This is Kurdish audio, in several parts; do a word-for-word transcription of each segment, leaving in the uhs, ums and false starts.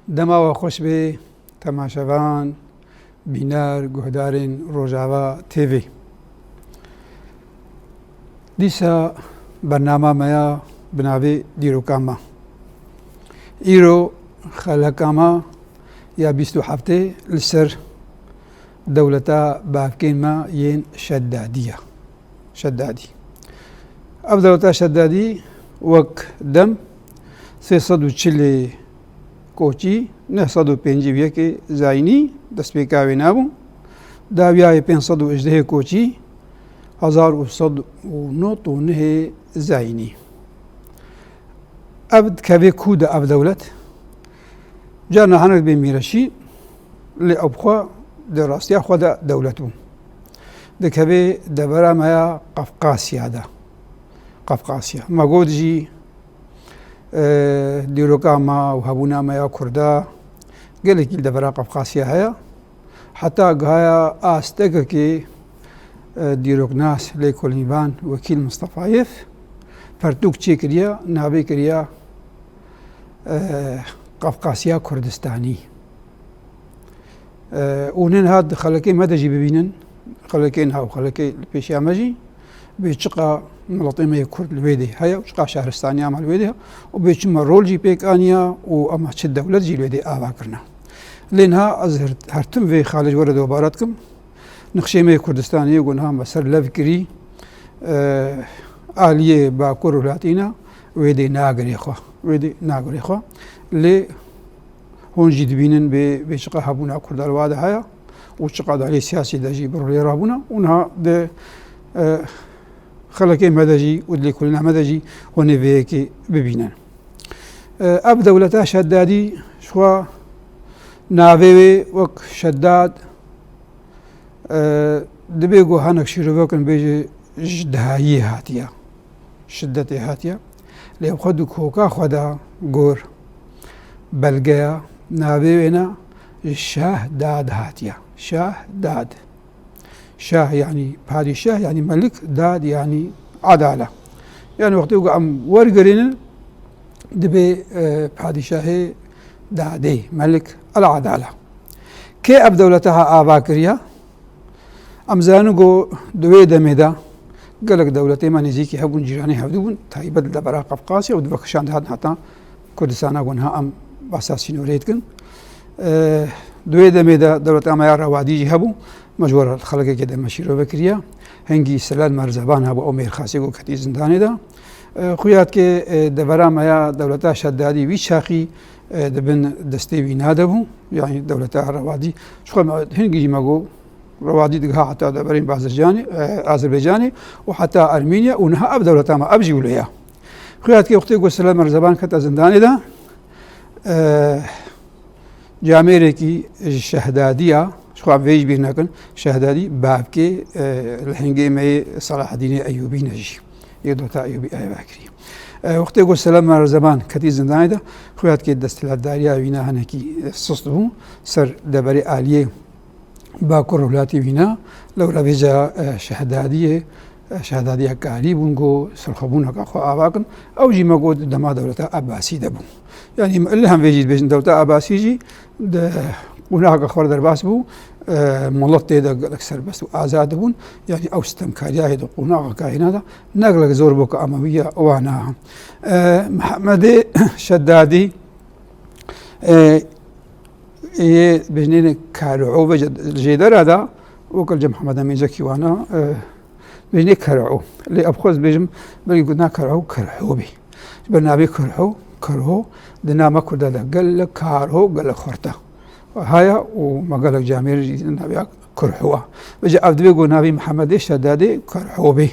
Dema we xweş bê, temaşevan, bîner, guhdarên Rojava T V. Dîsa bernama me ya bi navê Dîroka Me. Îro xeleka me ya bîst û heftê li ser dewleta bavkên me yên Şeddadî ye. Şeddadî. Ev dewleta Şeddadî wek dem sê sed û çilê koçî, neh sed û pêncî û yekê zayînî destpêka wê nabû. Dawiyayê pênc sed û hejdehê koçî, hezar û sed û nod û nehê zayînî. Ev dikeve ku de ev dewlet? Carna hinek bê mîreşî, lê ew bi xwe di rastiya xwe de dewlet bû. Dikeve devera me ya Qafqasya de. Qafqasya. Me got jî, e, dîroka me û hebûna me ya Kurda gelekî li devera Qafqasya heye. Heta gihaya astekekê, e, dîroknas, lêkolînvan Wekîl Mistefayev pertûk çêkiriye, navê kiriye, e, Qafqasiya Kurdistanî. E, û niha di xelekê me de jî bibînin, xelekê niha û xelekê li pêşiya me jî, bê çiqa miletê me yê Kurd li wê dê heye û çiqa şahristaniya me li wê dê heye û bê çi me rol jî pêk aniya û ema çi dewlet jî li wê dê ava kirine. Lê niha ez her, her tim vê xalê ji we re dubare dikim. Nexşê me yê Kurdistanê yê ku niha me ser lev kirî, e, aliyê Bakur û Latîna wê dê nagirê xwe. Wê dê nagirê xwe. Lê hûn jî dibînin bê, bê çiqa hebûna Kurda li wa de heye û çiqa di aliyê siyasî de jî bi rolê re bûne û niha di, e, xelekê me de jî û di lêkolîna me de jî hûn ê vê yekê bibînin. E, ev dewleta Şeddadî ji xwe navê wê wek Şeddad, e, dibê ku hinek şîrove kin bêje ji dihayiyê hatiye, şiddetê hatiye. Lê xwe di koka xwe de gor belgeya navê wê ne ji Şah Dad hatiye. Şah Dad. Şah yanî padîşah, yanî melik, dad yanî edale. Yanî wextê ku em wergirînin, dibê, e, padîşahê dadê, melik el edale. Kê ev dewlete ha ava kiriye? Em zanin ku di wê demê de gelek dewletê me nêzîkî hebûn, cîranê hevdû bûn, taybet li devera Qafqasya û di vekişan dihatin heta Kurdistana ku niha em behsa sînorê dikin. E, di wê demê de dewleta me ya Rewadî jî hebû. Me ji we re xelekekê de me şîrove kiriye. Hingî Selal Merzeban hebû, ew mêrxasê ku ketî zindanê de. E, xuya dike, e, devera me ya dewleta Şeddadî wî çaxî, e, di bin destê wî nade bû. Yanî dewleta Rewadî. Ji xwe me hingî jî me got, Rewadî digiha heta deverên Bazircanê, e, Azerbaycanê û heta Ermeniya û niha ev dewleta me, ev jî wilo ye. Xuya dike wextê ku Selal Merzeban kete zindanê de, e, camêrekî ji Şehdadiya, ji xwe vê jî bîr nekin, Şehdadî bavkê, e, li hingê me yê Selahedînê Eyûbî ne jî. Yê dota Eyûbî ava kirî. E, wextê ku Selal Merzeban ketî zindanê de, xuya dike desthilatdariya wîna hinekî, e, sist bû, ser deverê aliyê Bakur Rojhilatê wîna, lewra vêca, e, Şehdadiyê, e, Şehdadiya karî bûn ku serxwebûneke xwe ava kin. Ew jî me got dema dewleta Ebasî de bû. Yanî li hem vê jî dibêjin dewleta Ebasî jî di qûnaxeke xwe re derbas bû, e, milet tê de gelek serbest û azad dibûn. Yanî ew sitemkariya hê di qûnaxeke hêna de ne gelek zor bû ku Emewiya wana. E, Mihemedê Şeddadî, e, yê bêjnêne Kerho ve jê dera da, wekil ce Mihemed Emîn Zekî wana, e, bêjnê Kerho. Lê ev xwe ez bêjim, belkî gotina Kerho, Kerho bê. Ji ber navê Kerho, Kerho, di nav me Kurda de gelek Karho, gelek xurte. Haya û me gelek camêr jî naviya Kurhuwa. Vêca ev divê ku navê Mihemedê Şedadê Kurho bê.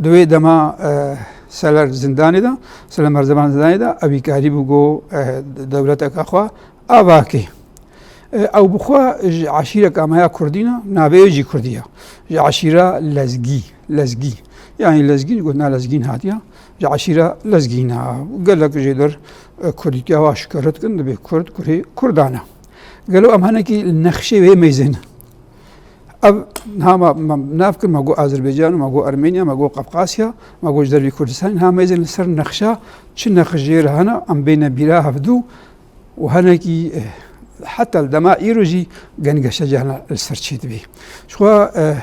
Di wê dema, e, Seler zindanê de, Seler Merzeban zindanê de, ew îkarî bû ku, e, dewleteke xwe ava ke. E, ew bi xwe ji eşîreka me ya Kurdî ne, navê wê jî Kurdî ye. Ji eşîra Lezgî, Lezgî. Yanî Lezgîn, gotina Lezgîn hatiye. Ji eşîra Lezgîn e. Gelek jê der, e, Kurdîtiya wa şikere dikin, dibê Kurd, kurê Kurdan e. Gelo em hinekî li nexşê wê mêzin? Ev niha me, me nav kir, me got Azerbaycan, me got Ermeniya, me got Qafqasya, me got ji dervî Kurdistanê, niha mêzin li ser nexşa, çi nexş jê re hene, em bêne bîra hevdû, û hinekî, eh, heta li dema îro jî gengeşe cihana li ser çêdibî. Ji xwe, eh,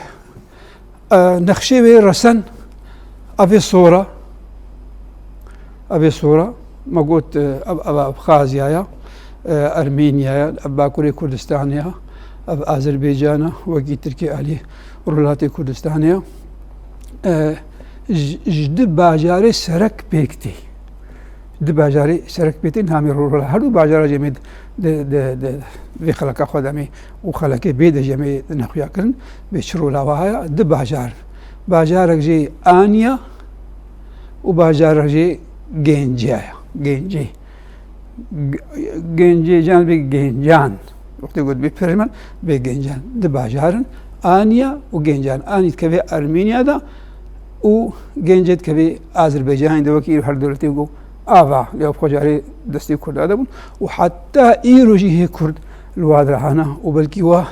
eh, nexşê wê resen, ev ê sor e, ev ê sor e, me got, eh, ev, ev Abxazya ye, eh, Ermenya ye, ev Bakurê Kurdistanê ye, ev Azerbaycan e, wekî Tirkiye alî Rojhilatê Kurdistanê ye. Eh, ji, ji du bajarê serek pêk tê. Du bajarê serek pêk tê, namê rol, her du bajara jê me di, di, di, di vê xeleka xwe de me û xelekê bê de jê me nexuya kirin, bê çi rola wa haya, du bajar. Bajarek jê Aniya û bajarek jê Genciya ye. Gencê. G-, Gencê can bê Gencan. Wextê got bê Permen, bê Gencan. Du bajarin, Aniya û Gencan. Anî dikeve Ermeniya de û Gencê dikeve Azerbaycanê de, wekî her dewletê ku ava, lê ev xwe carê destê Kurda de bûn. Û heta îro jî hê Kurd li wa de hene û belkî wa,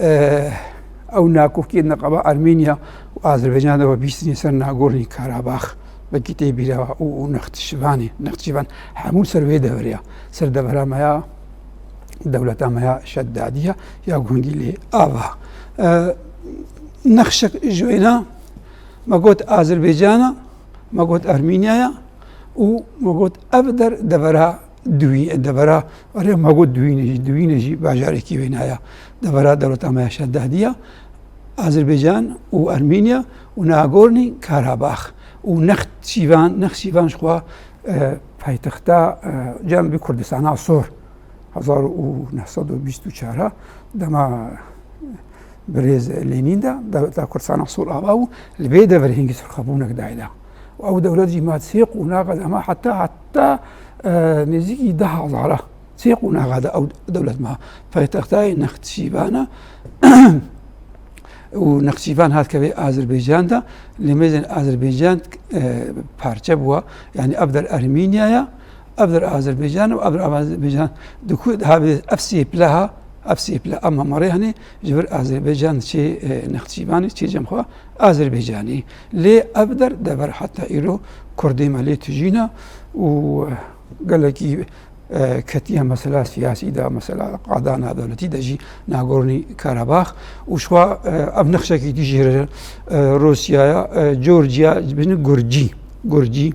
e, ew nakokiyê neqeba Ermeniya û Azerbaycan de we bîstinê ser Nagorno Karabağ. Belkî tê bîra we û, û Nextşivanê, Nextşivan hemû ser wê deverê ya, ser devera me ya, dewleta me ya Şedadî ya, ya ku hingî lê ava. E, nexşek ji wêna me got Azerbaycan e, me got Ermeniya ye û me got ev der devera Duwî-, devera, erê, me got Duwînê jî, Duwînê jî bajarekî wêna ye. Devera dewleta me ya Şedadî ya, Azerbaycan û Ermeniya û Nagorno Karabağ û Nextşivan, Nextşivan ji xwe, e, paytexta, e, can bî Kurdistana Sor. Hezar û neh sed û bîst û çar dema birêz Lenîn de, dewleta Kurdistana Sor ava bû, li vê deverê hingî serxwebûnek dayê de. Û ew dewlet jî ma sê qonaxa de, ma heta, heta, e, nêzîkî deh hezara, sê qonaxa de ew dewlet ma paytextayê Nextşivan e. Û Nextşivan hat kevê Azerbaycan de, lê mêzên Azerbaycan, e, parçe bûa. Yanî ev der Ermeniya ye, ev der Azerbaycan û ev der Azerbaycan di ku diha bê ev sê pile ha, ev sê pile a Memerê hene ji vir Azerbaycan çê, e, Nextşivanê çê cem xwe Azerbaycanê. Lê ev der dever heta îro Kurdê me lê tijîne û, e, gelekî, e, ketiye mesela siyasî de, mesela qada navdewletî de jî Nagorno Karabağ û ji xwe, e, ev nexşekî dî jê re, e, Rûsyaya, e, Georgiya, dibêjin Gurcî, Gurcî,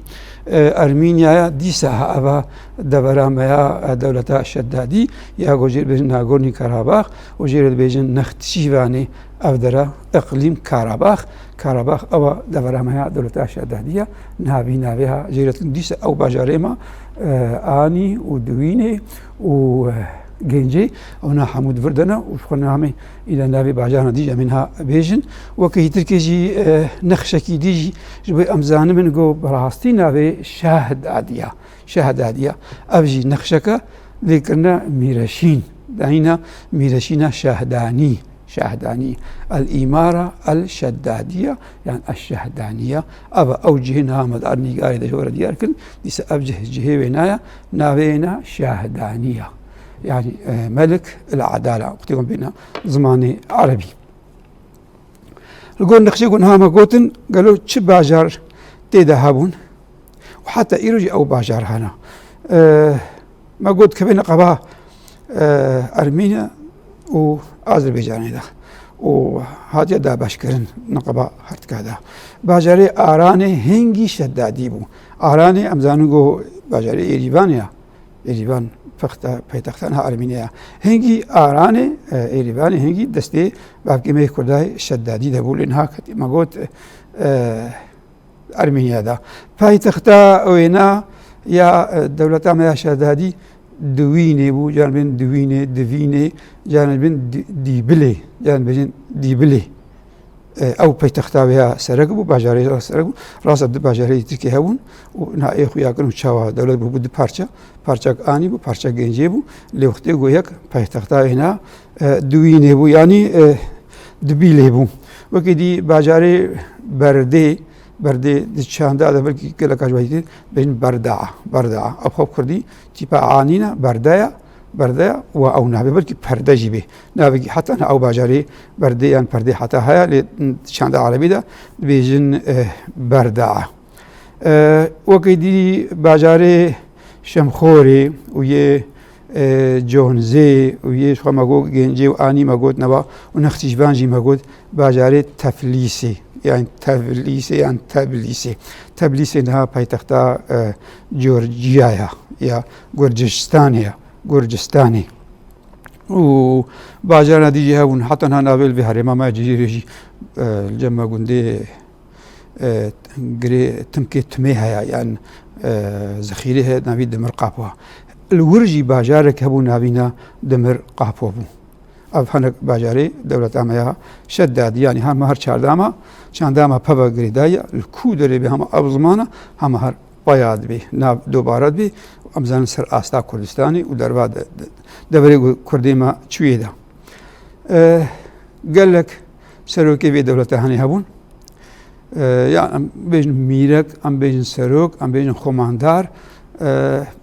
e, Ermeniya ya dîsa ha eva devera me ya, e, dewleta Şedadî ya ku jê dibêjin Nagorno Karabağ û jê re dibêjin Nextşivanê. Ev dera iqlîm Karabağ. Karabağ ewa devera me ya dewleta Şedadî ya. Navî navê ha jê re dîsa ew bajarê me, e, Anî û Duwînê û, e, Gencê, ew na hemû di vir de ne û ji xwe namê îla navê bajaran dî jî em ê niha bêjin. Weke hî Tirkê jî, e, nexşekî dî jî ji bo em zanibin ku bi rastî navê Şahdadî ya. Şahdadî ya. Ev jî nexşeke lê kirine Mîreşîn. Dayîna Mîreşîna Şahdanî. Şahdanî. El Îmara El Şeddadiye, yan El Şehdaniye. Ev ew cihê niha me di ernîgarê de ji we re diyar kirin. Dîsa ev cih, cihê wêna ye. Navê wêna Şahdanî ye. Yanî, e, Melik El Adala. Wextê ku bêna zimanê erebî. Li gor nexşê ku niha me gotin, gelo çi bajar tê de hebûn? Û heta îro jî ew bajar hene. E, me got kevê niqaba, e, Ermeniya û Azerbaycanê de û hatiye dabeşkirin niqaba hertika de. Bajarê Aranê hingî Şedadî bû. Aranê em zanin ku bajarê Êrîvanê ya. Êrîvan pexta, paytexta niha Ermeniya ya. Hingî Aranê, e, Êrîvanê hingî destê bavkê me yê Kurdayê Şedadî de bû. Lê niha ketî me got, e, Ermeniya de. Paytexta wêna ya, e, dewleta me ya Şedadî Diwînê bû, can bên Diwînê, Divînê, can bên Dî-, Dîbilê, can bêjin Dîbilê. E, ew paytexta wê ya serek bû, bajarê ya serek bû. Rasa du bajarê Tirkiyê hebûn û niha ê xuya kirin û çawa dewlet bû, bû du parça. Parçek Anî bû, parçek Gencê bû. Lê wextê ku yek paytexta wêna, e, Diwînê bû, yanî, e, Dibîlê bû. Wekî dî bajarê Berdê, Berdê di çanda de belkî geleka ji we dîtin, bêjin Berdaa, Berdaa. Ev xwe bi kurdî tîpa Anî ne, Berdeya, Berdeya û ew navê belkî Perde jî bê. Navekî heta niha ew bajarê Berdê yan Perdê heta heye, lê di çanda erebî de dibêjin, eh, Berdaa. E, wekî dî bajarê Şemxorê û yê e, Conzê û yê ji xwe me got Gencê û anî me got Neva û Nextîşvan jî me got bajarê Teflîsê, yan Tevlîsê yan Teblîsê. Teblîsê niha paytexta, e, Georgiya ya, ya Gurcistanê ya, Gurcistanê. Û bajara dî jî hebûn, heta niha navê li vê herêma me Cizîrê jî, e, li cem me gundê, e, girê timkê timê heye, yan, e, zexîrê heye, navî Dimir Qapo. Li wir jî bajarek hebû, navî na Dimir Qapo bû. Ev hinek bajarê dewleta me ya Şeddadî, yanî hema her çardama, çandama peve girêdayî, li ku derê bê hema ev zimana, hema her paya dibê, nav dobare dibê, em zanin ser asta Kurdistanê û derva de, de, deverê ku Kurdê me çûyê de. E, gelek serokê vê dewlete henê hebûn. E, ya em bêjin mîrek, em bêjin serok, em bêjin xomandar, e,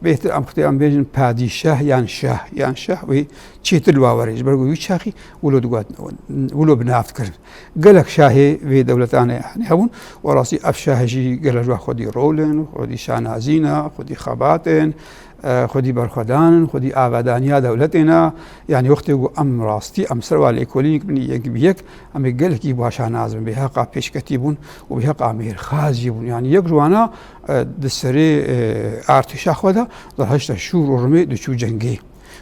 bêhtir em xwedê em bêjin padîşah yan şah, yan şah wê çêtir li wa were. Ji ber ku wî çaxî wilo digot, wilo bi nav dikirin. Gelek şahê vê dewletanê henê hebûn û rastî ev şahê jî gelek ji wa xwedî rol in, xwedî şanazî ne, xwedî xebat in, e, xwedî berxwedan in, xwedî avadaniya dewletê ne. Yanî wextê ku em rastî em ser wa lêkolîn bin yek bi yek, em ê gelekî bi wa şanaz bin, bi heqa pêşketî bûn û bi heqa mêrxas jî bûn. Yanî yek ji wana, e, di serê, e, artêşa xwe de, di heşta şûr û rimê diçû cengê.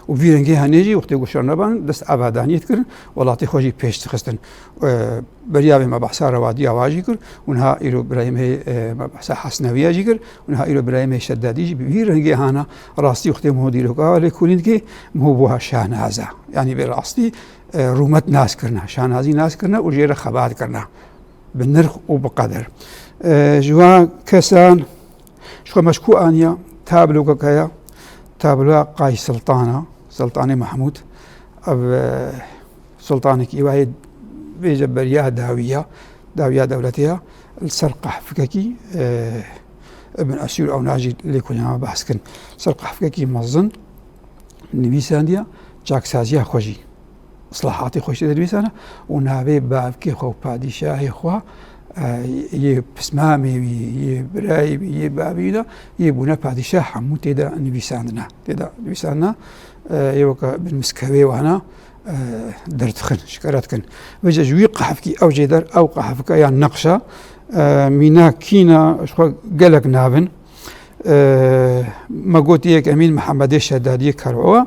Û vî rengê henê jî wextê ku şer neban, dest avadaniyê dikirin, welatê xwe jî pêş dixistin. E, beriya vê me behsa rewadiya wa jî kir û niha îro birayê me, e, me behsa Hasnewiya jî kir û niha îro birayê me Şeddadî jî bi vî rengê hana rastî wextê miho dîroka lêkolîn dike, miho buha şanaz e. Yanî bi rastî, e, rûmet nas kirine, şanazî nas kirine û jê re xebat kirine. Bi nirx û bi qeder. E, ji wan kesan ji xwe me ji ku aniya, tablokek heye, tabloya Qay Siltana, Siltanê Mehmûd. Ev, e, Sultanekî wayê bêje beriya dawiya, dawiya dewletê ya, li ser qehfikekî, e, Ibn Esûr ew najî lê ku nema behs kin. Ser qehfikekî mezin nivîsandiya çaksaziya xwe jî. Islahatê xwe jî tê de nivîsane û navê bavkê xwe û padîşahê xwe, e, yê pismamê wî, yê birayê wî, yê bavê wî de, yê bûne padîşah hemû tê de nivîsandine. Tê de nivîsandine, e, yê weke bin miskewê wana, e, derdixin, şikare dikin. Vêce ji wî qehfikî ew jê der, ew qehfike ya neqşa, e, mîna kîna ji xwe gelek navin. E, me gotî yekemîn Mihemedê Şedadiyê Kerwa,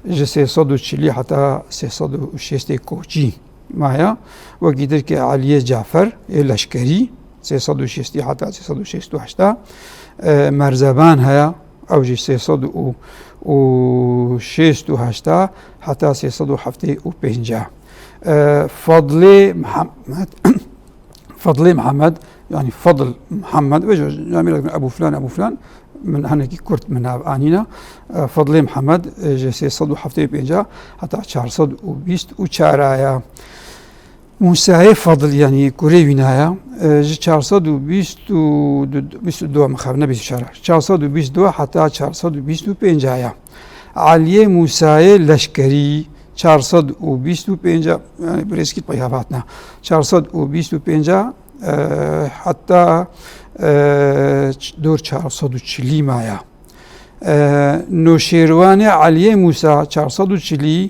ji sê sed û çilî heta sê sed û şêstê koçî maya. Wekî dir ke Eliyê Cafer ê Leşkerî, sê sed û şêstî heta sê sed û şêst û heşta, e, Merzeban heye, ew jî sê sed û şêst û heşta heta sê sed û heftê û pênca. E, Fadlê Mihemed, Fadlê Mihemed, yanî Fadl Mihemed, ve camî Ebu Filan, Ebu Filan, min hinekî kurt min nav anîna. E, Fadlê Mihemed, e, ji sê sed û heftê û pênca heta çar sed û bîst û çar aya. Musayê Fadil, yanî kurê wî naya, e, ji çar sed û bîst û du, bîst û du mixabine bîst û çar, çar sed û bîst û du heta çar sed û bîst û pênc aya. Aliyê Musayê Leşkerî, çar sed û bîst û pênc, yanî birêzkî peyva hatine, çar sed û bîst û pênc, e, heta, e, dor çar sed û çilî maya. E, Noşêrwanê Eliyê Musa çar sed û çilî,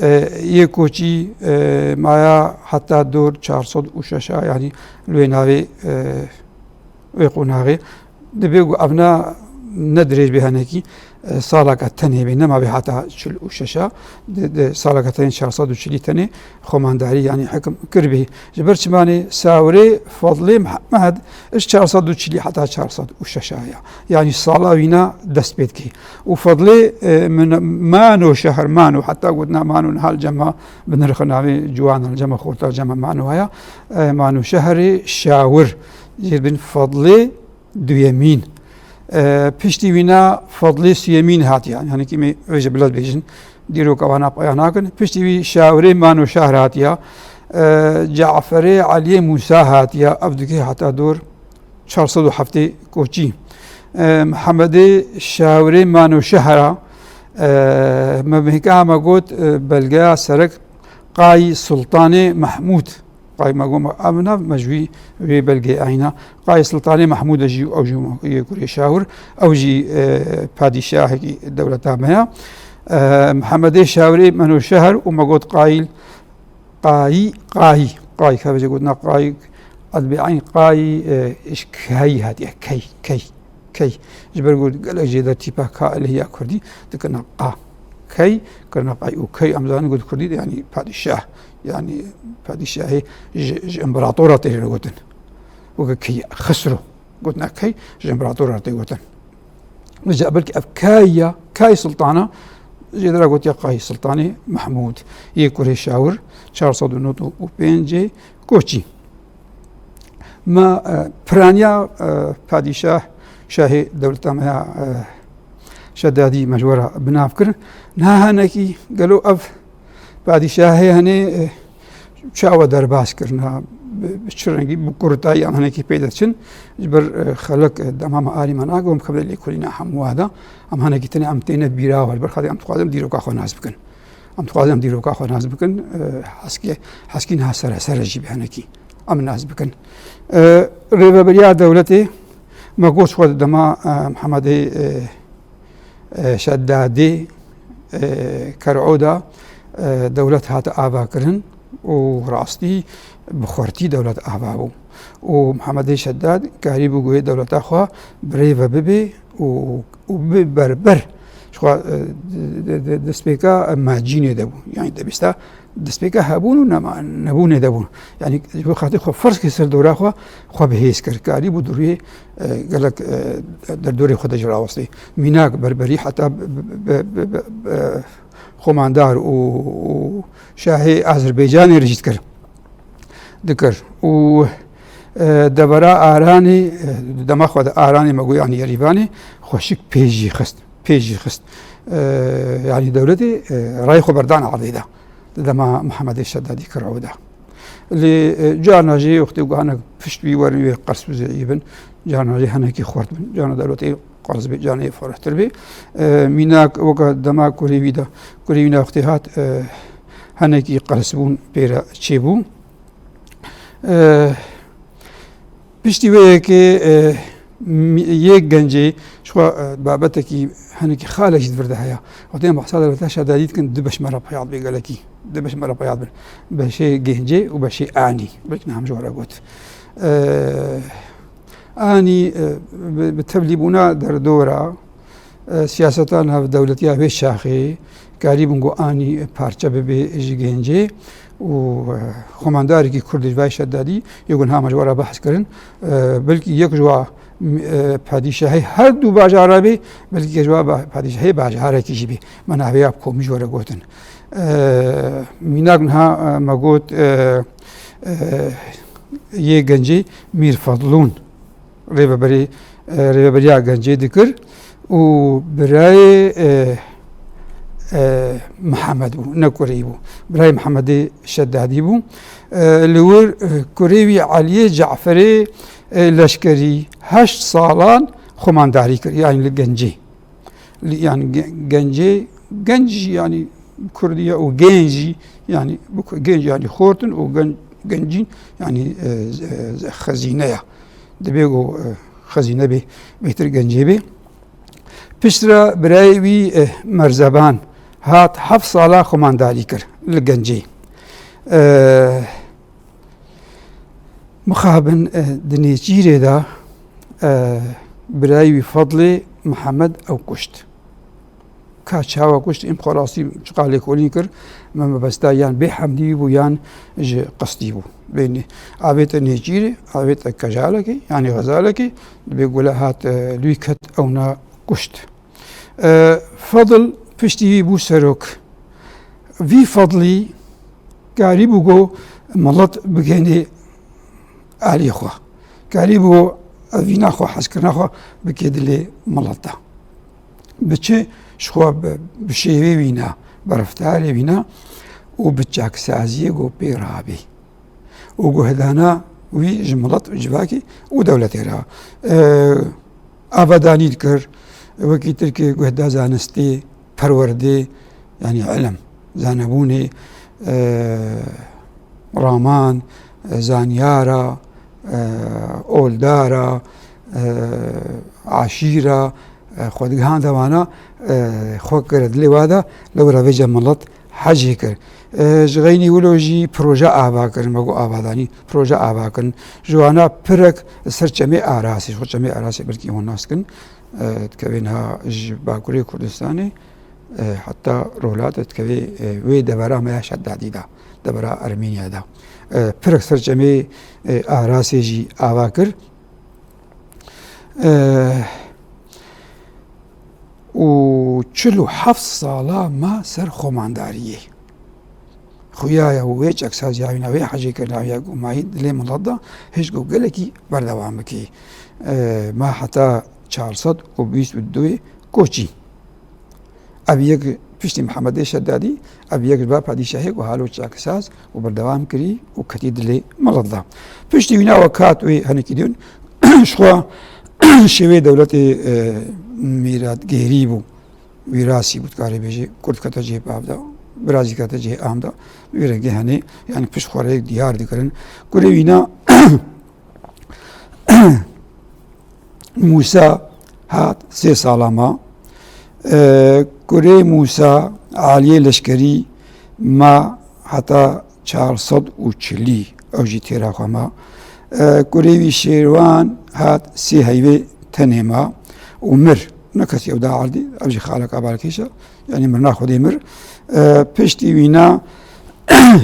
e, yê koçî, e, maya heta dor çar sed û şeş a, yanî li wê navê, e, wê qonaxê. Dibê ku ev ne, ne dirêj bê henekî, e, salaka tenê bê, nema bê heta çil û şeş a, di, di salaka tenê çar sed û çilî tenê xwemandarî, yanî hekim kiribî. Ji ber çimanê Sawirê Fadlê Mihemed ji çar sed û çilî heta çar sed û şeş a ya. Yanî sala wîna dest pê dikê. Û Fadlê, e, min, Mano şehr, Mano, heta gotina Mano niha li cem me bi nirx navê ciwan, li cem me xorta, li cem me Mano haya. E, Mano şehrê Şawir. Jê dibin Fadlê duyemîn. E, piştî wîna Fadlê siyemîn hatiye. Yanî kî me wê ji bilez bêjin. Dîroka wana paya nakin. Piştî wî Şawirê Mano şehr hatiye. E, Caferê Eliyê Musa hatiye. Ev dike heta dor çar sed û heftê koçî. E, Mihemedê Şawirê Mano şehra, e, me mihka me got, e, belgeya serek Qay Sultanê Mehmûd. Qay me got, ev nav me ji wî wê belgeyê ayna. Qay Sultanê Mehmûd e jî, ew jî yê kurê Şawir, ew jî, e, padîşahekî dewleta me ya. E, Mihemedê Şawirê Meno Şehr û me got Qayîl, Qayî, Qayî, Qayî, ka vêce gotina Qayî, edbê eyn Qayî, e, ji key hatiye, key, key, key. Ji ber got gelek jê de tîpa ka elihî ya kurdî dikirina qa. Key, kirina Qayî û key em zanin got kurdî de, yanî padîşah, yanî padîşahê ji, ji împeratora tê re gotin. Weke key, Xisro. Gotina key ji împeratora tê gotin. Vêca belkî ev key ya, key sultana, jê de re gotiye Qayî Sultanê Mehmûd. Yê kurê Şawir, çar sed û nod û pêncê koçî. Me, e, piraniya, e, padîşah, şahê dewleta me ya, e, Şedadî me ji we re bi nav kir. Niha hinekî gelo ev padîşahê henê, e, çawa derbas kirina, bi, bi çi rengî, bi kurtayî em hinekî pê de diçin. Ji ber, e, xelk, e, dema me alî me nake, em xebirê lêkolîna hemû wa da. Em hinekî tenê em têne bîra we, li ber xatê em dixwazin em dîroka xwe nas bikin. Em dixwazin em dîroka xwe nas bikin, e, heskê, heskî niha sere, sere jî bi hinekî em nas bikin. E, rêveberiya dewletê me got xwe di dema, e, Mihemedê, e, e, Şedadê, e, Ker'o de, e, dewlet hate avakirin û rastî bi xurtî dewlet ava bû. Û Mihemedê Şedad karîbû guhê dewleta xwe bi rê ve bibe û, û bi berber ji xwe, e, de, de, de, destpêka macînê de bû. Yanî debista destpêka hebûn û nema-, nebûnê de bû. Yanî ji bo xatirê xwe ferz kir ser dora xwe, xwe bi hêz kir. Karîbû di rûyê, e, gelek, e, derdorê xwe de jî rawestî. Mînak berberî heta bi, bi, bi, bi, bi, bi, xomandar û, û şahê Azerbaycanê re jî dikir. Dikir. Û, e, devera Aranê, e, dema xwe de Aranê me got, yanî Yerîvanê, xweşik pê jî xist. Pê jî xist. E, yanî dewletê, e, rayê xwe berdan erdê de. Di dema Mihemedê Şedadî Ker'o de. Lê, e, carna jî wextê ku hinek pişt wî werin wê qers û zehî bin, carna jî hinekî xurt bin. Carna dewletê qers bê, carna yê ferehtir bê. E, mînak weke dema kurê wî de, kurê wî ne wextê hat, e, hinekî qersbûn pê re çêbû. E, Piştî wê yekê, e, mi-, yê gencê ji xwe, e, babetekî hinekî xalek jî di vir de heye. Wextê em behsa dewleta Şedadî dikin, du beş me re peyad bê gelekî. Du beş me re peyad bin. Beşê gencê û beşê anî. Belkî niha em ji we re got. E, anî, e, bi, bi tevlîbûna derdora, e, siyaseta navdewletiya wê çaxê karîbûn ku anî parçe bibe ji gencê û, e, xwemandarekî Kurd ji vay Şedadî yê ku niha me ji we re behs kirin, e, belkî yek ji wa, e, padîşahê her du bajara bê, belkî yek ji wa ba-, padîşahê bajarekî jî bê. Me navê ya bi komî ji we re gotin. E, mînak niha, e, me got, e, e, yê gencê Mîr Fedlûn. Rêveberî, e, rêveberiya gencê dikir û birayê, e, e, Mihemed bû, ne kurê bû. Birayê Mihemedê Şedadî bû. E, li wir, e, kurê wî Eliyê Caferê, e, leşkerî heşt salan xumandarî kir, yanî li gencê. Li, yanî ge-, gencê, genc jî yanî Kurdî ye û genc jî yanî bu ku-, genc yanî xortin û gen-, gencîn yanî, e, z-, e, z-, xezîne ye. Dibê ku, e, xezîne bê, bêhtir gencê bê. Piştre birayê wî, e, Merzeban hat heft sala xumandarî kir li gencê. E, Mixabin, e, di Nêçîrê de, e, birayê wî Fadlê Mihemed ew kuşt. Ka çawa kuşt, em xwe rastî çiqa lêkolîn kir, me mebesta yan bê hemdî bû yan ji qistî bû. Bê ne-, avête Nêçîrê, avête kejalekê, yanî xezalekê, dibê gule hat, e, lûy ket ewna kuşt. E, Fadl piştî wî bû serok. Vî Fadlî karîbû ku milet bigênê alî xwe. Karîbû evîna xwe, hezkirina xwe bike dilê milet de. Bi çi? Ji xwe bi, bi şêwê wîna, bi reftarê wîna û bi çaksaziyê ku pê rabî. û guhdana wî ji milet û civakî û dewletê re. E, avadanî dikir, wekî tirkê guhda zanistê, perwerdê, yanî ilim, zanebûnê, e, raman, e, zanyara, e, oldara, e, aşîra, E, xwe digihande wana, e, xwe kire dilê wa de, li wir re vêce milet hecê kir. E, ji xeynî wilo jî proje ava kirin, me got avadanî, proje ava kirin. Ji wana pirek li ser çemê Arasê, ji xwe çemê Arasê belkî hûn nas dikin, e, dikeve niha ji Bakurê Kurdistanê, e, heta Rojhilat dikeve, e, wê devera me ya Şedadî de, devera Ermeniya de. E, pirek ser çemê, e, Arasê jî ava kir. E, û çil û heft sala ma ser xomandariyê. Xuya ya wê çeksaziya wîna, wê hecêkirina wî ya ku mayî dilê milet de, hişk û gelekî berdewam bikî. E, ma heta çar sed û bîst û duyê koçî. Ev yek piştî Mihemedê Şedadî, ev yek ji ba padîşahê ku halo çaksaz û berdewam kirî û ketî dilê milet de. Piştî wîna we kat wê hinekî din, ji xwe şêwê dewletê, e, mîratgêrî bû, wîrasî bû, dikarê bêjê, kurd kete cihê bav de, birazî kete cihê am de, wî rengê henê, yanî pişt xwe rê diyar dikirin. Kurê wîna Mûsa hat sê sala ma. E, kurê Mûsa, Aliyê Leşkerî ma heta çar sed û çilî, ew jî têra xwe ma. E, kurê wî Şêrwan hat sê heyvê tenê ma û mir. Ne kesî ew da erdî, ev jî xaleka balkêş e. Yanî mirina Xwedê mir. E, piştî wîna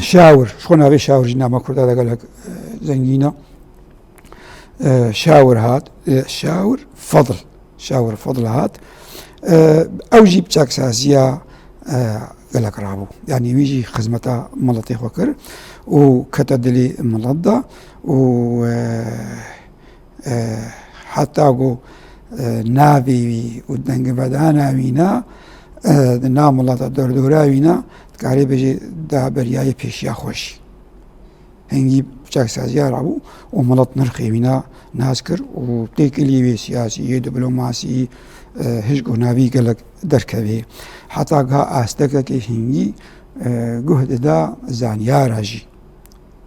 Şawir, ji xwe navê Şawir jî nama Kurda de gelek, e, zengîn e. E, Şawir hat, e, Şawir Fadil. Şawir Fadil hat. E, ew jî bi çaksaziya, e, gelek rabû. Yanî wî jî xizmeta miletê xwe kir û kete dilê milet de û, e, e, heta ku, e, navê wî û dengvedana wîna, e, di nav mileta dordora wîna, dikarê bêjê da beriyayê pêşiya xwe jî. Hingî çaksaziya rabû û milet nirxê wîna nas kir û têkilî wê siyasî, yê diplomasî, e, hişk û navî gelek derkevê. Heta giha astekekê hingî, e, guh dida zanyara jî.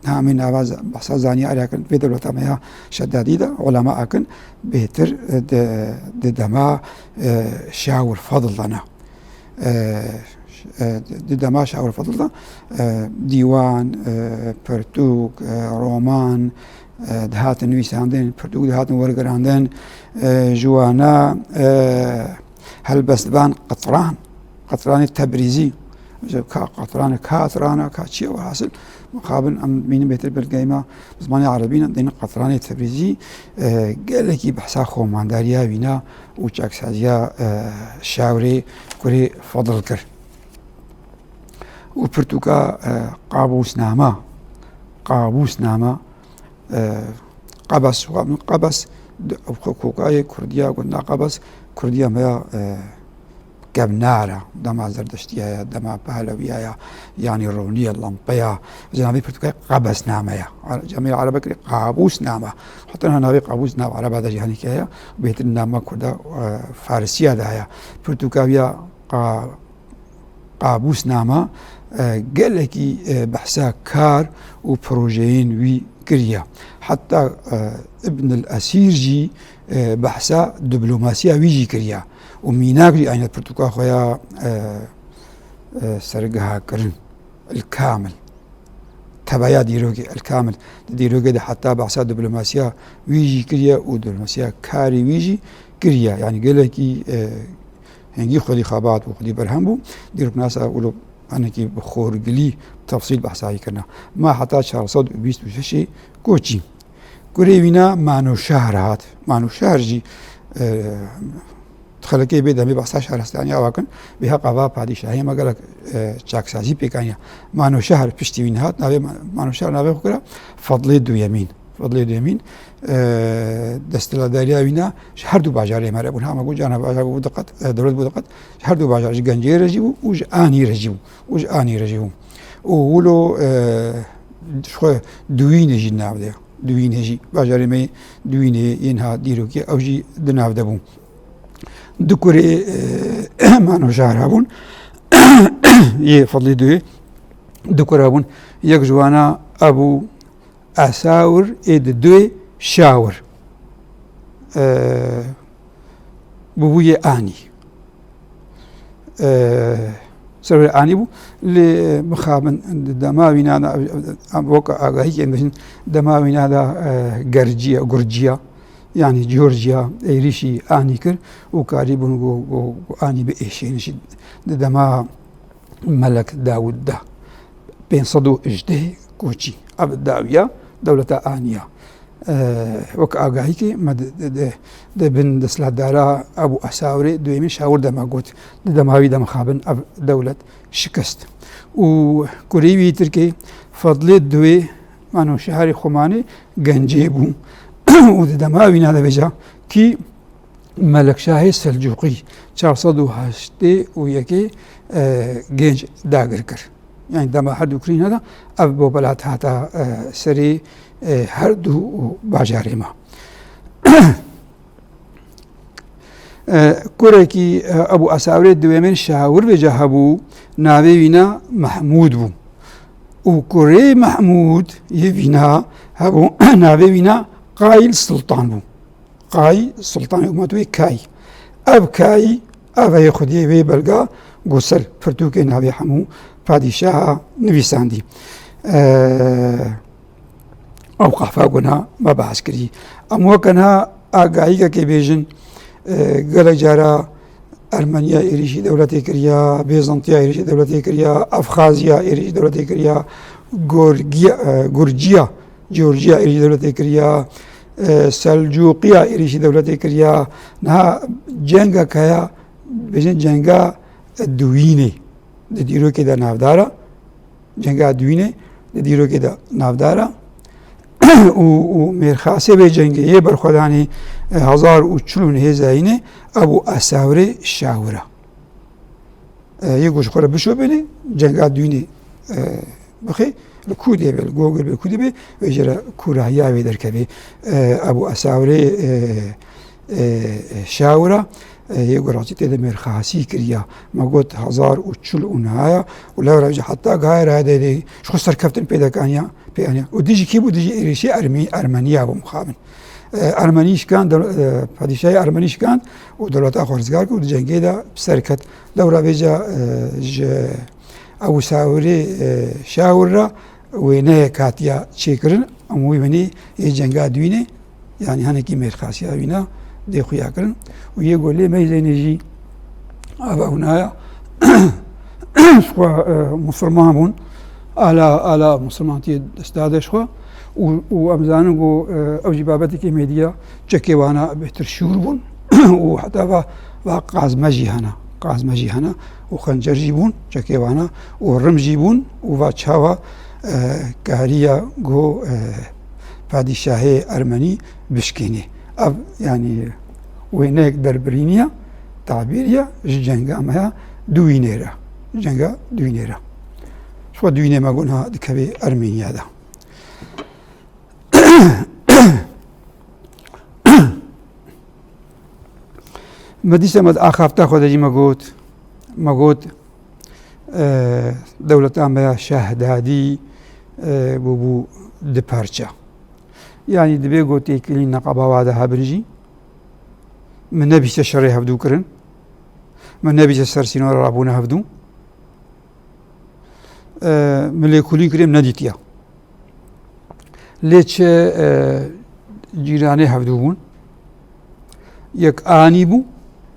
Niha em ê nava za-, behsa zanyara kin, vê dewleta me ya Şedadî de, ulema akin, bêhtir, e, di, di dema, e, Şawir Fadil de ne. E, e, di dema Şawir Fadil de, e, dîwan, e, pirtûk, e, roman, e, dihatin nivîsandin, pirtûk dihatin wergirandin, e, ji wana, e, helbestvan Qitran, Qitranê Tebrîzî, ji ka Qitranê, ka Qitranê, ka çi ye, welhasil, mixabin em bînin bêtir belgeyê me, bi zimanê erebî ne, dêne Qitranê Tebrîzî, e, gelekî behsa xomandariya wîna û çaksaziya, e, Şawirê kurê Fadil kir. Û pirtûka, e, Qabûsnama, Qabûsnama, e, Qebes, wa min Qebes, di, ew xwe kokayê Kurdiya, gunda Qebes, Kurdiya me ya, e, kevnar e, dema Zerdeştiya ye, dema Pehlewiya ye, yanî roniye, lampeya, ji navê pirtûkê Qebesname ye. Ar-, cemê Erebe kirê Qabûsname. Heta niha navê Qabûsname Ereba de jî henî heye, bêtir nama Kurda, e, Farisiya de heye. Pirtûka wî ya Qa-, Qabûsnama, e, gelekî, e, behsa kar û projeyên wî kiriye. Heta, e, Ibn el Esîr jî, e, behsa diplomasiya wî jî kiriye. Û mînak jî eyne pirtûka xwe ya, e, e, sergihakirin, El Kamil. Tebeya dîrokê, El Kamil. Di dîrokê de heta behsa diplomasiya wî jî kiriye û diplomasiya karê wî jî kiriye. Yanî gelekî, e, hingî xwedî xebat û xwedî berhem bû. Dîroknasa wilo hinekî bi xorgilî, tefsîl behsa wî kirine. Ma heta çar sed û bîst û şeşê koçî. Kurê wîna Manûşehr hat. Manûşehr jî, e, xelekê bê demê behsa şaristaniya wa kin, bi heqa va padîşahê me gelek, e, çaksazî pêk aniye. Manûşehr piştî wî ne hat, navê Ma-, Manûşehr navê xwe kira Fadlê Duyemîn. Fadlê Duyemîn, e, desthilatdariya wîna ji her du bajarê me re bûn. Hema ku cana bajar bû diqet, e, dewlet bû diqet, ji her du bajar, ji Gencê re jî bû û ji Anî re jî bû. Û ji Anî re jî bû. Û wilo, e, ji xwe Duwînê jî nav de. Duwînê jî, bajarê me yê Duwînê yên ha dîrokê, ew jî di nav de bû. Du kurê, e, Manûşehr hebûn, yê Fadlê Duyê, du kur hebûn. Yek ji wana Ebû Esawir ê di duyê Şawir. E, bûbûyê anî. E, serwerê anî bû. Lê mixabin di dema wîna de, em wek agahî kên bêjin, dema wîna de, e, gerciya, gurciya, yanî Georgia êrîşî anî kir û karîbûn ku, ku, ku anî biêşînin jî di dema Melek Dawûd de. Pênc sed û hejdeh koçî. Ev dawiya dewleta aniya. Eee, wek agahîkê me di, di, di, di bin desthilatdara Ebû Esawirê duyemîn Şawir de me got, di dema wî de mixabin ev dewlet şikest. Û kurê wî Tirkê Fedlê Duwê, mano şeherê Xumanê Gencê bû. Û di dema wîna de vêca kî Melekşahê Selcûqî çar sed û heştê û yekê, e, genc dagir kir. Yani dema her du kirîna de ev bobelat hata, e, serê, e, her du bajarê me. E, kurekî, e, Ebû Esawirê diwêmên Şawir vêca hebû, navê wîna Mehmûd bû. Û kurê Mehmûd yê vîna hebû, navê wîna Qayl Sultan bû. Qay, Sultanê Umetwê Kay. Ev Kay, ev heye xwediyê wê belga ku ser pirtûkê navê hemû padîşaha nivîsandî. Eee, ew qafa guna me behs kirî. Em weke niha agahîkekê bêjin, eee, gelek cara Ermeniya êrîşî dewletê kiriya, Bêzantiya êrîşî dewletê kiriya, Efxaziya êrîşî dewletê kiriya, Gorgiya, eee, Gurciya Georgiya êrîşî dewletê kiriya, e, Selcûqiya êrîşî dewletê kiriya. Niha cenga kaya, bêjin cenga Duwînê di dîrokê de navdar e. Cenga Duwînê di dîrokê de navdar e. Û, û mêrxasê vê cengê yê berxwedanê, e, hezar û çil û nehê zayînê Ebû Esawirê Şawir e. E, yê ku ji xwe re bişopîne, cenga dûnê, e, bixê, li ku dê be, li Gogir be, ku dê be, wê jê re kûrahiya wê derkeve. E, Ebû Esawirê, e, e, Şawira, e, yê ku rastî tê de mêrxasî kiriya. Me got hezar û çil û nehaya û lewra jî heta gaya re de, de ji xwe serkeftin pê dekaniya, pê aniya. Û dijî kî bû? Dijî êrîşî Ermî-, Ermeniya bû mixabin. E, Ermenî şikand, dew-, e, padîşahê Ermenî şikand û dewleta xwe rizgar kir û di cengê de bi ser ket. Lewra vêca, e, ji Ebû Sawirê, e, Şawir re wêneyek hatiya çêkirin, em wî wêneyê yê cenga dûnê, yanî hinekî mêrxasiya wîna dê xuya kirin û yê ku lê meyzênê jî ev ewnaya ji xwe, e, musulman bûn, ala, ala musulmantiyê destda de ji xwe û, û em zanin ku, e, ew jî babetekê mêdiya çekê wana bêtir şûr bûn û heta va, va qazme jî hene, qazme jî hene û xencer jî bûn çekê wana û rim jî bûn û va çawa, e, kariya ku, e, padîşahê Ermenî bişkênê. Ev, yanî, wêneyek derbirîniya, tabîriya ji cenga me ya Duwînê re. Cenga Duwînê re. Ji xwe Duwînê me got niha dikeve Ermeniya de. Me dîsa me di axafta xwe de jî me got, me got, e, dewleta me ya Şahdadî, e, bûbû di parça. Yanî divê ku têkilî neqeba wa de hebin jî, min nebîse şerê hevdû kirin, min nebîse ser sînora rabûne hevdû. E, min lêkolîn kirê, min nedîtiya. Lê çi, e, cîranê hevdû bûn. Yek Anî bû,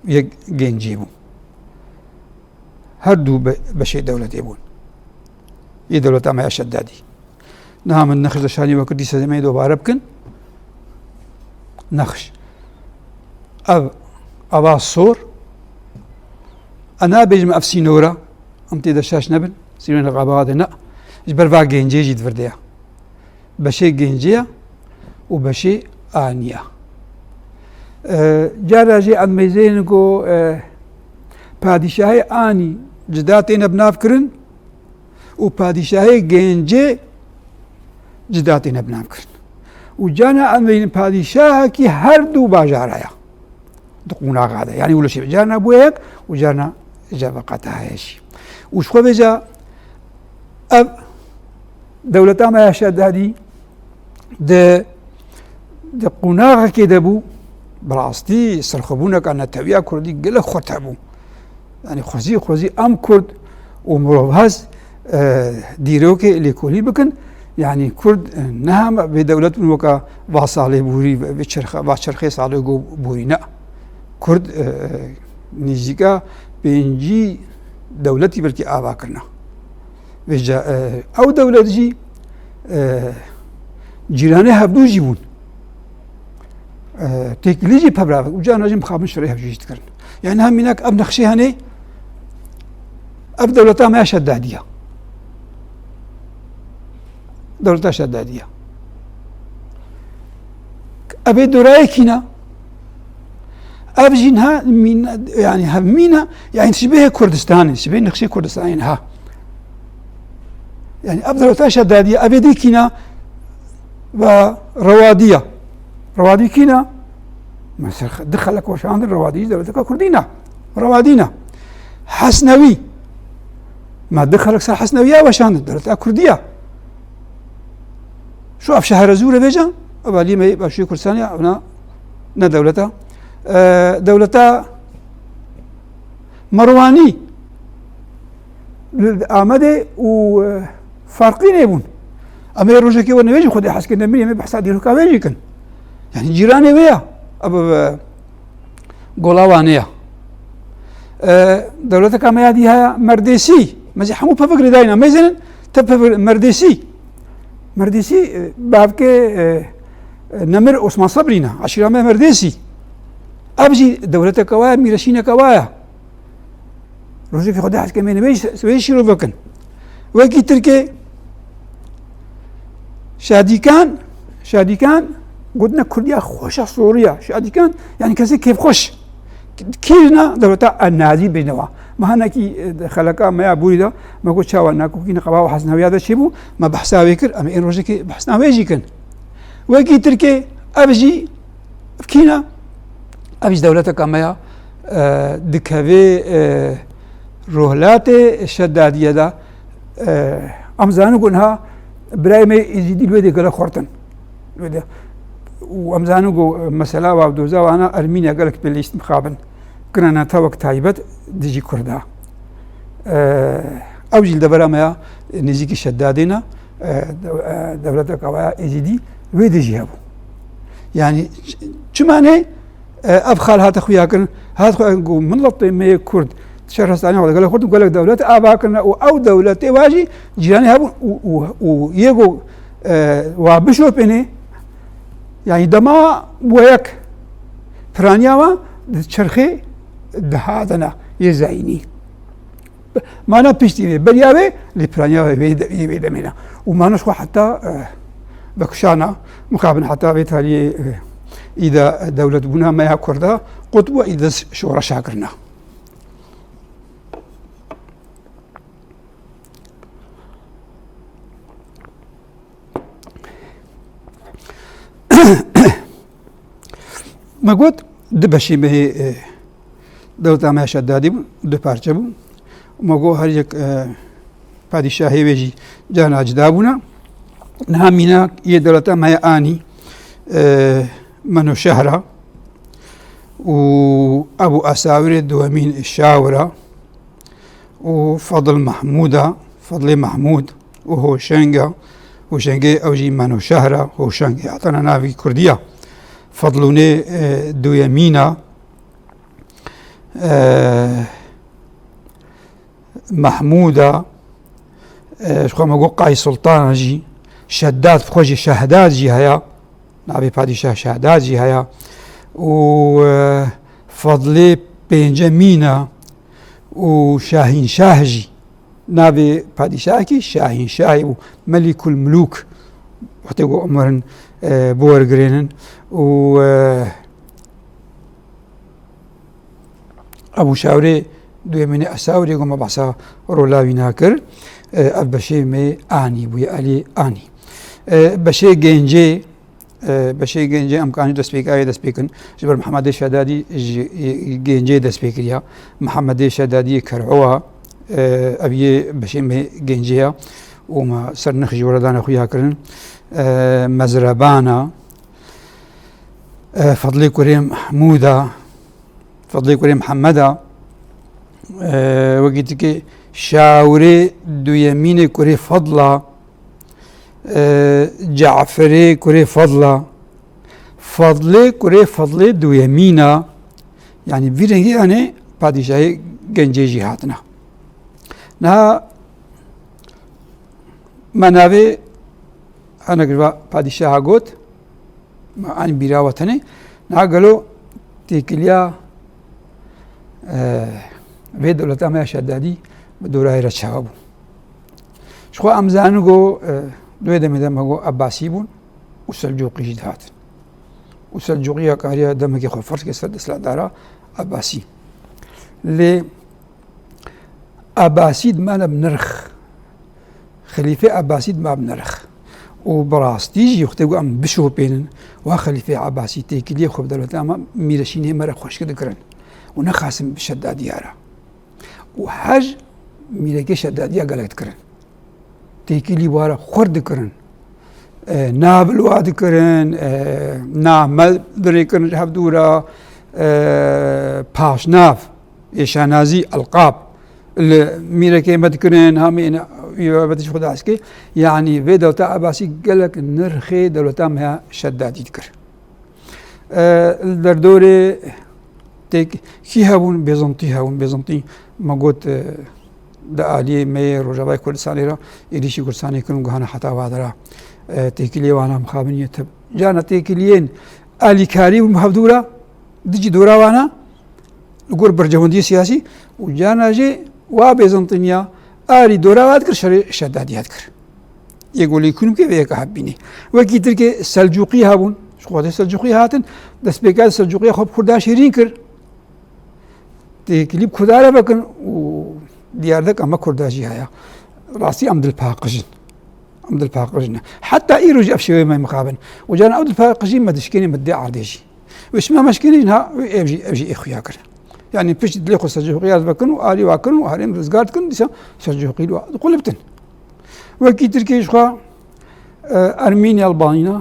yek Gencî bû. Her du be-, beşê dewletê bûn. Yê dewleta me ya Şeddadî. Niha min nexş de şanî we kir, dîsa demê dobare bikin. Nexş. Ev, ava sor. Ez nabêjim ev sînora, em tê de şaş nebin. Sînorên Rexabawatê ne. Ji ber va Gencê jî di vir de ye. Beşê Gencê ye û beşê Anî ye. E, cara jî em mêzênin ku, e, padîşahê Anî cida têne binavkirin û padîşahê Gencê cida têne binavkirin. Û carna em mêzênin padîşahekî her du bajara ye. Di qonaxa de. Yanî wilo şê carna bûye yek û carna ji veqeta heye jî. Û ji xwe vêca ev dewleta me ya Şedadî di, di qonaxekê de bû, Bi rastî serxwebûneka netewiya kurdî gelek xurt hebû. Yanî xwezî xwezî em kurd û mirovhez, e, dîrokê lêkolîn bikin. Yanî kurd, e, ne hema bêdewlet bûn weka Vasalê Bûrî ve, ve çerxe-, va çerxê Salê Go Bûrî ne. Kurd, e, nêzîka pêncî dewletî belkî ava kirine. Vêca, e, ew dewlet jî, e, cîranê hevdû jî bûn. E, têkilî jî pevra û carna jî mixabin şerê hevjî jî dikirin. Yani hem mînak ev nexşê hene, ev dewleta me ya Şedadiya. Dewleta Şedadiya. Ev ê dorayekî ne. Ev jî niha mîn-, yani hev mîna, yani şibihê Kurdistanê, şibihê nexşê Kurdistanê niha. Yani ev dewleta Şedadiya, ev ê dî kîna ve Rewadiya. Rewadî kîna? Mesela di xelek weşandin Rewadî jî dewleteka Kurdî ne. Rewadî ne. Hesnewî. Me di xelek ser Hesnewiya weşandin, dewleteka Kurdî ya. Şu ev şehre zû re vêca, ev alî me başûyê Kurdistanê ya, ona ne dewleta. E, dewleta Merwanî li Amedê û, e, Farqînê bûn. Em ê rojekê we nivêjin, Xwedê hez kir, ne min, em ê behsa dîroka wê jî kin. Yani cîranê wê ya. Ev, ev, Gola Wanê ya. E, dewleteka me ya dî heye Merdêsî. Me jî hemû pevik rê dayîna. Me zînin te pevik Merdêsî. Merdêsî, e, bavkê, e, e, Nemir Osman Sebrî ne. Eşîra me Merdêsî. Ev jî dewleteke wa ya, mîreşîneke wa ya. Rojekê Xwedê hez ke me wê, wê şîrove kin. Wekî Tirkê Şadîkan, Şadîkan gotine Kurdiya xweşa soriya. Şadîkan, yani kesê kêfxweş. Kî ne dewleta Ennazî bêjine wa. Me hinekî, e, xeleka me ya Bûrî de, me got çawa nakokî niqaba û Hesnewiya de çêbû, me behsa wê kir, em ê rojekê behsna wê jî kin. Wekî Tirkê, ev jî kî ne? Ev jî dewleteka me ya, e, dikevê, e, rohlatê Şedadiye de, e, em zanin ku niha birayê me Êzîdî li wê dê gelek xurt in. Li wê dê. Û em zanin ku mesela wa doza wana Ermîniya gelek pêlîst mixabin kirine tewek taybet dijî Kurda. E, ew jî li devera me ya nêzîkî Şedadê ne, e, dew-, e, dewleteka wa ya Êzîdî wê dijî hebû. Yani ç-, çima ne? E, ev xal hate xuya kirin, hat xuya kirin ku miletê me yê Kurd, şerhestaniya xwe de gelek Kurd û gelek dewlet ava kirine û ew dewletê wa jî cîranê hebûn û, û, û yê ku, e, wa bişopênê, yani dema weyek piraniya wa di çerxê dihatine yê zayînî. Mana piştî vê, beriya vê, lê piraniya vê, vê de-, vê demê ne. Û mana ji xwe heta, eh, vekişana, mixabin heta vê tariyê, eh, îda dewletbûna me ya Kurda, qut bû îda şoreşa kirina. Me got, du beşê me hê, e, dewleta me ya Şedadî bû, du parçe bû. Me got, her yek, e, padîşahê wê jî carna cida bûne. Niha mînak yê dewleta me ya Anî, e, Menoşehra û Ebû Esawirê duwemîn Şawira. û Fadil Mehmûd e, Fadilê Mehmûd û Hoşeng e, Hoşengê ew jî Menoşehr e, Hoşeng e, hatana navê kurdî ye. Fadilûnê, e, duyemîn e, e, Mehmûd e, e, ji xwe me got Qaysultan e jî, Şeddad bi xwe jî Şehdad jî heye. Navê padîşah Şehdad jî heye û, e, Fadilê pêncemîn e û Şahînşah jî. Navê padîşahekî Şahînşahê bû. Melîkul Mulûk. Wextê ku Umerin, e, bi wergirênin û, e, Ebû Şawirê duyemînê Esawirê ku me behsa rola wî nakir, e, ev beşê me anî bûye, Elî Anî. E, beşê Gencê, e, beşê Gencê em kanî destpêkayê dest pê kin. Ji ber Mihemedê Şedadî ji, e, Gencê dest pê kiriya. Mihemedê Şedadiyê Ker'owa, e, ev yê beşê me Gencê ya û me ser nirx ji we re dane xuya kirin. E, Mezrebana, E, Fadlê kurê Mûda, Fadlê kurê Mihemeda, e, wekî dike Şawirê duyemînê kurê Fadla, e, Caferê kurê Fadla, Fadlê kurê Fadlê duyemîna, yanî vî rengî yanê padîşahê gencê jî hatine. Niha me navê hinek ji va padîşaha got, me anî bîra we tenê. Niha gelo têkiliya, e, vê dewleta me ya Şedadî bi dorayê re çawa bû? Ji xwe em zanin ku, e, di wê demê de me got Ebasî bûn û Selcûqî jî dihatin. Û Selcûqiya kariya demekê xwe ferz ke ser desthilatdara Ebasî. Lê Ebasî dimane bi nirx. Xelîfê Ebasî dima bi nirx. Û bi rastî jî wextê ku em bişopênin, wa Xelîfê Ebasî têkiliyê xwe bi dewleta me mîreşînê me re xweşik dikirin û nexasim bi Şedadiya re. Û her mîrekê Şedadiya gelek dikirin. Têkilî wara xurt dikirin. E, nabil wa dikirin, e, name dirêkirin ji hevdû re, e, paşnav, ê şanazî, elqab, li mîrekê me dikirin, ha me êne, wî babetê jî xwe dahs kir. Yanî vê dewleta Ebasî gelek nirxê dewleta me ya Şedadî dikir. E, li derdorê têk-, kî hebûn? Bêzantî hebûn. Bêzantî me got, e, di aliyê me yê Rojavayê Kurdistanê re êrîşî Kurdistanê kirin û gihana heta vadera. E, têkiliyê wana mixabin yê tib. Cana têkiliyên alîkarî bûn bi hevdû re, di cî dora wana, li gor berjewendiyê siyasî û cana jî wa Bêzantîniya arî dora wa dikir, şerê Şedadiya dikir. Yê ku lêkûn bike vê yeka hebînî. Wekî tirkê Selcûqî hebûn, ji xwedê Selcûqî hatin, destpêka Selcûqiya xwe bi Kurda şêrîn kir. Têkilî bi Kurda re vekin û diyar de ka me Kurda jî heye. Rastî em dilpaqij in. Em dilpaqij in. Heta îro jî ev şêwê me mixabin. Û carna ew dilpaqijî me dişkênê me dê erdê jî. Wê çima me şikênî niha wê ev jî, ev jî ê xuya kir. Yanî piştî dilê xwe Selcûqî ya vekin û alî wa kirin û herêm rizgar dikin, dîsa Selcûqî li wa diqulibtin. Wekî Tirkiyê ji xwe, e, Ermînî Albanî ne,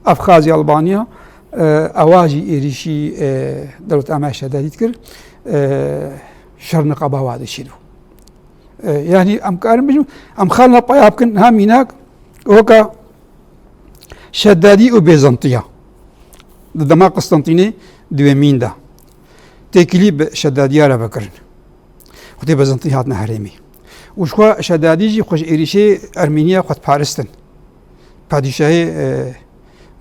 Efxazî Albanî ye, e, ewa jî êrîşî, e, dewleta me Şedadî dikir, e, şer niqaba wa dişîn. E, yanî em karin bijim, em xalina paya bikin, ha mînak, weka Şedadî û Bêzantiya. Di dema Qistantînê duyemîn de têkilî bi Şedadiya re vekirin. Wextê Bêzantî hatine herêmê. Û ji xwe Şedadî jî xwe ji êrîşê Ermeniya xwe diparistin. Padîşahê, e,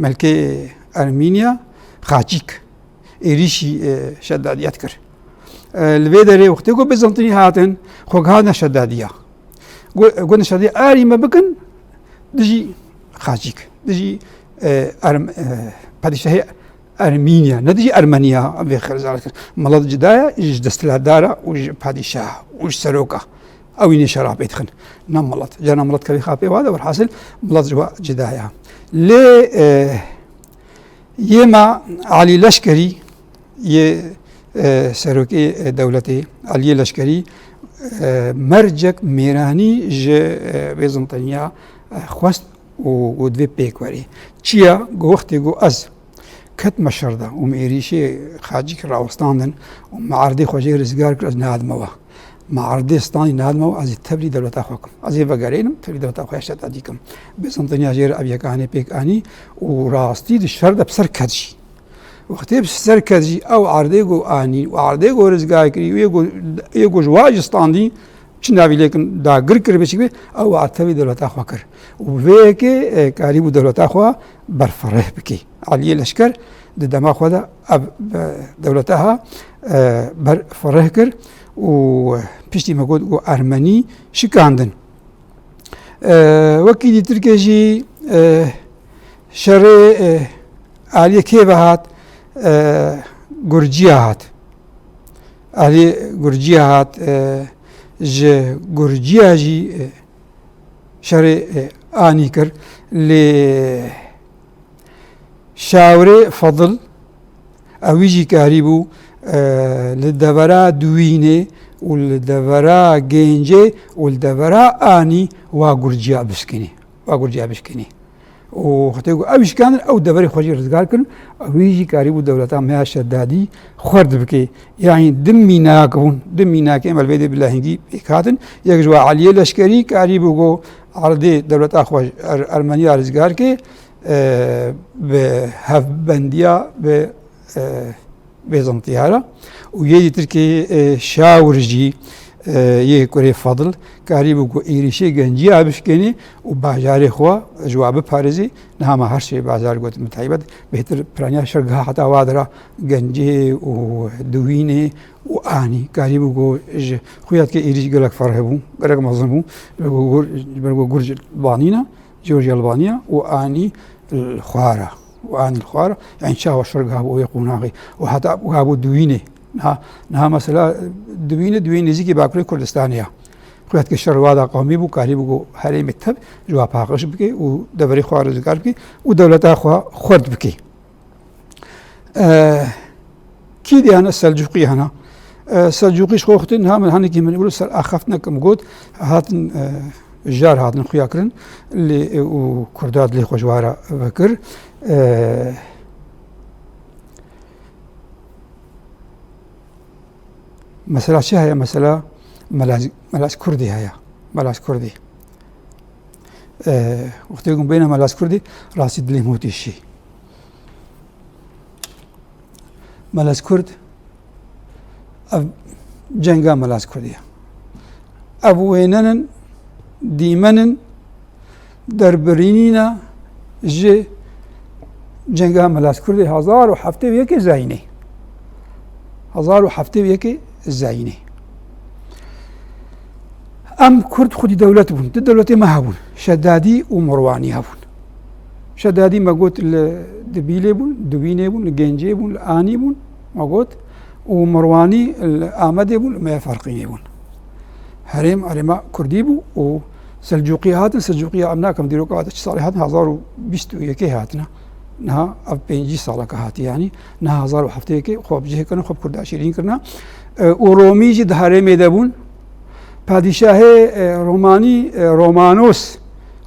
melkê Ermeniya Xaçîk êrîşî, e, Şedadiya dikir. E, li vê derê wextê ku Bêzantînî hatin, xwe gihane Şedadiya. Got, got Şedadiya arî me bikin, dijî Xaçîk, dijî, e, Erm-, e, padîşahê Ermîniya, ne dijî Ermeniya vê xerzar kir. Milet cida ye, ji desthilatdara û ji padîşah û ji seroka. Ew înê şerab pê dixin. Ne milet. Cana milet kevî xapê wa de, welhasil milet ji wa cida ye. Lê, e, yê me Alî Leşkerî, yê, e, serokê, e, dewletê, Aliyê Leşkerî, e, mercek mêranî ji, e, Bêzantiniya, e, xwest û, û divê pêk werê. Çiya? Got, wextê got ez ketime şer de û min êrîşê Xacîkî rawestandin û min erdê xwe jê rizgar kir, ez nehadime we. Min erdê standî, nehadime we, ez ê tevlî dewleta xwe kim. Ez ê vegerînim, tevlî dewleta xwe ya Şedadî kim. Bêzantiniya jê re ev yek anê pêk anî û rastî di şer de bi ser ket jî. Wextê bi ser ket jî ew erdê ku anî û erdê ku rizgar kirî û yê ku, yê ku ji wa jî standî, çi navî lêkin dagir kir, biçik bê, ew erdê tevlî dewleta xwe kir. Û bi vê yekê, e, karîbû dewleta xwe berfireh bikê. Aliyê Leşker di dema xwe de ev, e, dewleta ha, e, berfireh kir û piştî me got, got Ermenî şikandin. E, wekî dî Tirkê jî, e, şerê, e, aliyê kê ve hat? E, Gurciya hat. Aliyê Gurciya hat, e, ji Gurciya jî, e, şerê, e, anî kir. Lê Şawirê Fedil, ewî jî karîbû, e, li devera Duwînê û li devera Gêncê û li devera Anî wa Gurciya bişkinî, wa Gurciya bişkinî. û xwetê ku ew şikandin, ew deverê xwe jî rizgar kirin, ew wî jî karîbû dewleta me ya Şedadî xwerd bike. Yanî di mînak bûn, di mînakê em elbêdê bi lehengî pêk hatin. Yek ji we aliyê leşkerî karîbû ku erdê dewleta xwe ji Er-, Ermeniya rizgar ke, e, bi hevbendiya bi, e, Bêzantiya re û yê dîtir kê, e, Şawir jî, e, yê kurê Fadil karîbû ku êrîşê genciya bişkênê û bajarê xwe ji wa biparêzê. Niha me her sê bajar got, bi taybet bêhtir piraniya şergiha heta wa dira Gencê û Diwînê û Anî karîbû ku ji xuya dike êrîş gelek ferh bû, gelek mezin bû, ji ber ku gur, ji ber ku gur ji banî ne. George Albania û Anî li xwara. Û Anî li xwara. Yani çawa şer gabû wê qonaxê. Û heta gabû Diwînê. Niha, niha mesela Diwînê, Diwîn nêzîkî Bakurê Kurdistanê ya. Xuya dike şer wa da qewmî bû, karîbû ku herêmê tev ji wa paqij bike û deverê xwe rizgar bike û dewleta xwe xwerd bike. E, kî dî hene? Selcûqî hene. E, Selcûqî ji xwe xwedî niha min henekî min wilo ser axaftinek min got, hatin, e, jar hatin xuya kirin, lê, e, û Kurda dilê xwe ji wa re vekir. E, mesela çi heye? Mesela Melaz, Melaz Kurdî heye. Melaz Kurdî. E, wextê ku bêne Melaz Kurdî, rastî dilê min têşî. Melaz Kurd, ev cenga Melaz Kurdî ye. Ev wênenin, dîmenin, derbirînîna ji cenga Melaz Kurdî hezar û heftê û yekê zayînê. Hezar û heftê û yekê zayînê. Em Kurd xwedî dewlet bûn. Du dewletê me hebûn. Şedadî û Merwanî hebûn. Şedadî me got li Dibîlê bûn, Diwînê bûn, li Gencê bûn, li Anî bûn, me got. Û Merwanî li Amedê bûn, li Meya Ferqînê bûn. Herêm herêma Kurdî bû û Selcûqî hatin, Selcûqiya em nakim dîroka te çi salê hatin, hezar û bîst û yekê hatine. Niha ev pêncî saleke hatî yanî. Niha hezar û heftê yekê xwe bi cihê kirin, xwe bi Kurda şîrîn kirine. E, û Romî jî di herêmê de bûn. Padîşahê, e, Romanî, e, Romanos,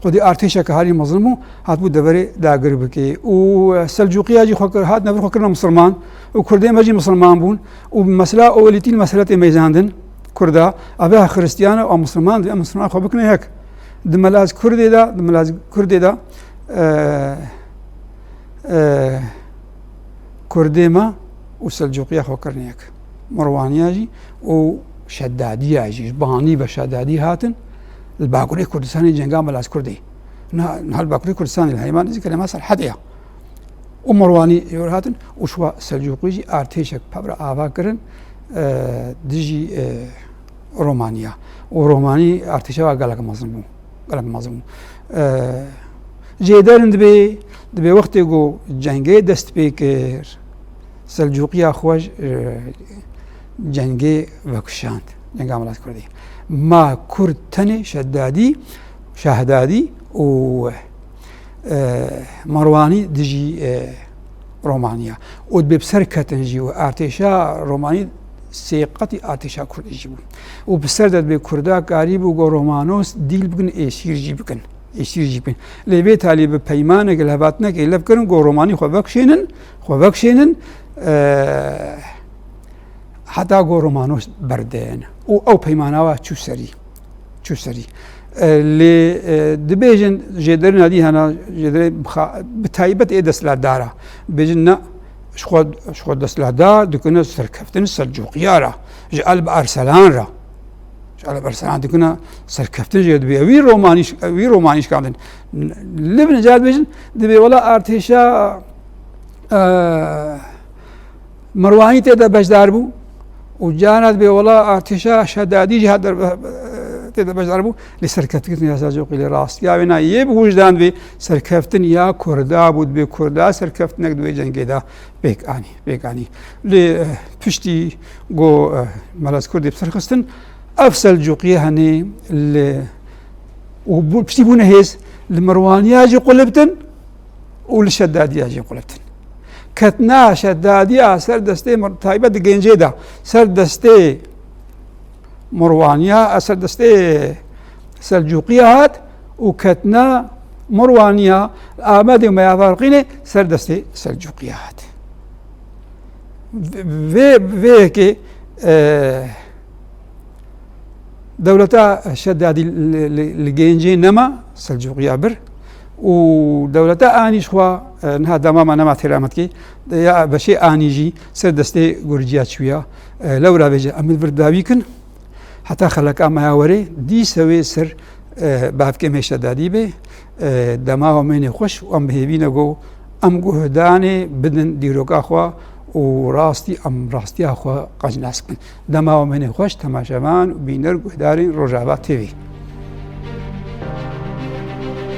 xwedî artêşeke herî mezin bû, hatibû deverê dagir bike. Û, e, Selcûqiya jî xwe kir, hatine vir xwe kirine misilman. Û Kurdê me jî misilman bûn. Û mesela ewilîtî li meseletê meyzandin, Kurda, eve Xiristiyana û misilman, divê em misilman xwe bikine yek. Di Melaz Kurdê de, di Melaz Kurdê de, e, e, Kurdê me û Selcûqiya xwe kirine yek. Merwaniya jî û Şedadiya jî, ji banî be Şedadî hatin, li Bakurê Kurdistanê cenga Melaz Kurdê. Niha, niha li Bakurê Kurdistanê, li herêma nêzîk herêma Serhedê ya. Û Merwanî êwir hatin û şiwa Selcûqî jî artêşek pevre ava kirin, e, dijî, e, Romaniya. Û Romanî artêşa wa gelek mezin bû. Gelek mezin bû. E, jêderin dibê, dibê wextê ku cengê dest pê kir, Selcûqiya xwe ji, e, cengê vekişand. Cenga Milat Kurdî. Ma Kurd tenê Şedadî, Şahdadî û, e, Merwanî dijî, e, Romaniya. Û dibê bi ser ketin jî û artêşa Romanî sê qetî artêşa Kurdî jî bû. Û bi ser de dibê Kurda karîbû go Romanos dîl bikin, êsîr jî bikin. Êsîr jî bikin. Lê vê talî bi peymanekê, li hevatinekê lev kirin go Romanî xwe vekişênin, xwe vekişênin, e, heta go Romanos berdên. Û ew peymana wa çû serî. Çû serî. E, lê, e, dibêjin jêderina dî hena, jêderê bi xa-, bi taybet ê desthilatdar e. Bêjin ne, ji xwe, ji xwe desthilatdar dikine serkeftin Selcûqiya re, ji Alp Arselan re. Ji Alp Arselan dikine serkeftin jê dibê. Wî Romanî ş-, wî Romanî şikandin. Li bin car dibêjin, dibê wela artêşa, e, Merwanî tê de beşdar bû û carna dibê wela artêşa Şedadî jî hat der-, tê de beşdar bû. Lê serkeftin ya Selcûqî lê rastiya wê na yê bi wijdan dibê serkeftin ya Kurda bû, dibê Kurda serkeftinek di wê cengê de pêk anî, pêk anî. Lê, eh, piştî go, eh, Melez Kurdê bi ser xistin, ev Selcûqiyê henê li, û bû, piştî bûne hêz, li Merwaniya jî qulibtin, û li Şedadiya jî qulibtin. Ketina Şedadiya ser destê Mir-, taybet di Gencê de, ser destê Mirwaniya, ser destê Selcûqiya hat û ketina Mirwaniya Amedê û Meya Farqînê ser destê Selcûqiya hate. Vê, vê yekê, e, dewleta Şedadî li, li, li Gêncê nema, Selcûqiya bir û dewleta anî ji xwe, e, niha dema me nema têra me dikê, ya beşê anî jî ser destê Gurciya çûya, e, lewra vêce em li vir dawî kin. Heta xeleka me ya werê, dîse wê ser, e, bavkê me Şedadî bê, e, dema we mênê xweş û em bi hêvî ne ku em guhdanê bidin dîroka xwe û rastî em rastiya xwe qenc nas bikin. Dema we mênê xweş temaşevan û bîner guhdarên Rojava T V.